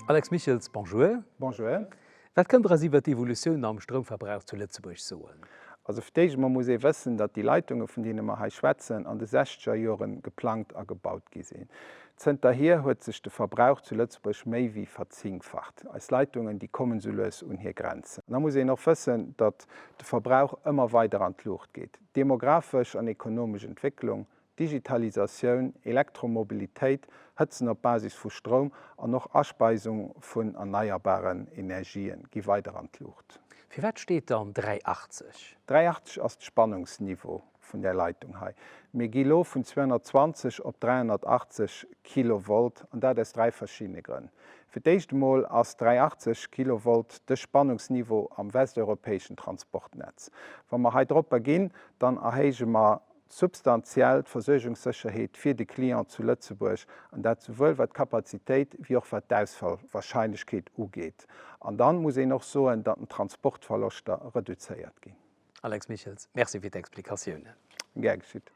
Alex Michels, Bonjour. Bonjour. Wat kënnt Der eis iwwert d'Evolutioun am Stroumverbrauch zu Lëtzebuerg soen? Also fir d'éischt emol muss ee wëssen, datt déi Leitunge vun deene mer hei schwätzen, an de sechzeger Jore geplangt a gebaut gi sinn. Zënterhier huet sech de Verbrauch zu Lëtzebuerg méi wéi verzingfacht. Eis Leitungen, déi kommen esou lues un hir Grenzen. An da muss een och wëssen, datt de Verbrauch ëmmer weider an d'Luucht geet. Demografesch an ekonomesch Entwécklung, Digitalisatioun, Elektromobilitéit, Hëtzen op Basis vu Stroum an och Aspeisung vun erneierbaren Energien gi weider an d'Luucht. Firwat steet dann 3,80? 3,80 ass d'Spannungsniveau vun där Leitung hei. Mir gi lo vun 220 op 380 Kilovolt, an dat aus 3 verschiddene Grënn. Fir d'éischt emol ass 380 Kilovolt de Spannungsniveau am westeuropäeschen Transportnetz. Wa mer hei dropper ginn, dann erhéije mer substantiell d'Versuergungssécherheet fir de Client zu Lëtzebuerg, an dat souwuel wat d'Kapazitéit wéi och wat d'Ausfallwahrscheinlechkeet ugeet. An dann muss een och soen, datt den Transportverloschter reduzéiert ginn. Alex Michels, Merci fir d'Explikatiounen. Gär geschitt.